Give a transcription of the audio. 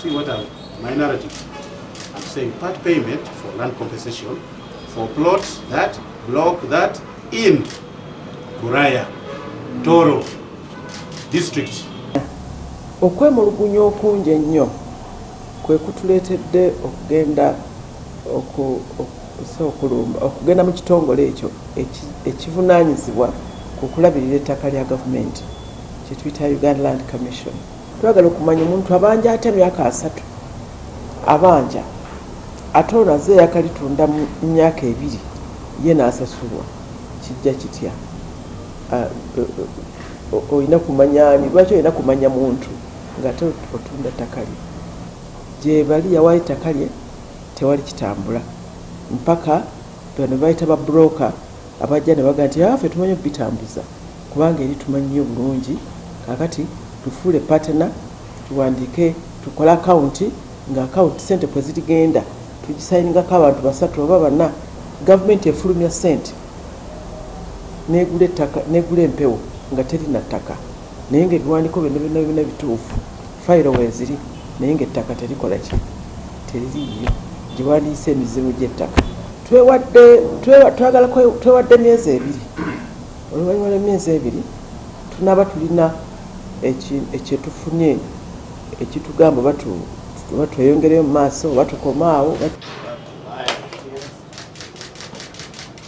See what I, my narrative. I'm saying part payment for land compensation for plot that, block that in Guraya, Toro district. Okwemulugunya okungi ennyo kwe kutuleetedde okugenda okulumba okugenda mu kitongole ekyo ekivunaanyizibwa ku kulabirira ettaka lya gavumenti kye tuyita Uganda Land Commission. Twagala okumanya omuntu abanja atya myaka 30 abanja, ate ono azze yakalitunda mu myaka 2 ye n'asasulwa, kijja kitya? Olina kumanya ani? Lwaki olina kumanya muntu ng'ate otunda ttaka lye? Gye bali yawaayo ettaka lye, tewali kitambula mpaka bano bayita ba broker abajja ne bagamba nti ffe tumanyi okubitambuza kubanga eri tumanyi nnyo bulungi, kaakati tufuule partner, tuwandiike, tukole akawunti, nga akawunti sente kwe zirigenda tugisayiningako abantu basatu oba bana. Gavumenti efulumya sente negula ettaka, negula empewo nga terina ttaka, naye nga ebiwandiiko byonna byonna byonna bituufu, fayiro weeziri, naye nga ettaka terikola ki, teririiyo gye wandiise emizimu gy'ettaka. Twewadde, twagala twewadde emyezi 2. Oluvannyuma lw'emyezi 2 tunaaba tulina ekyetufunye ekitugamba oba tweyongereyo mu maaso oba tukomaawo.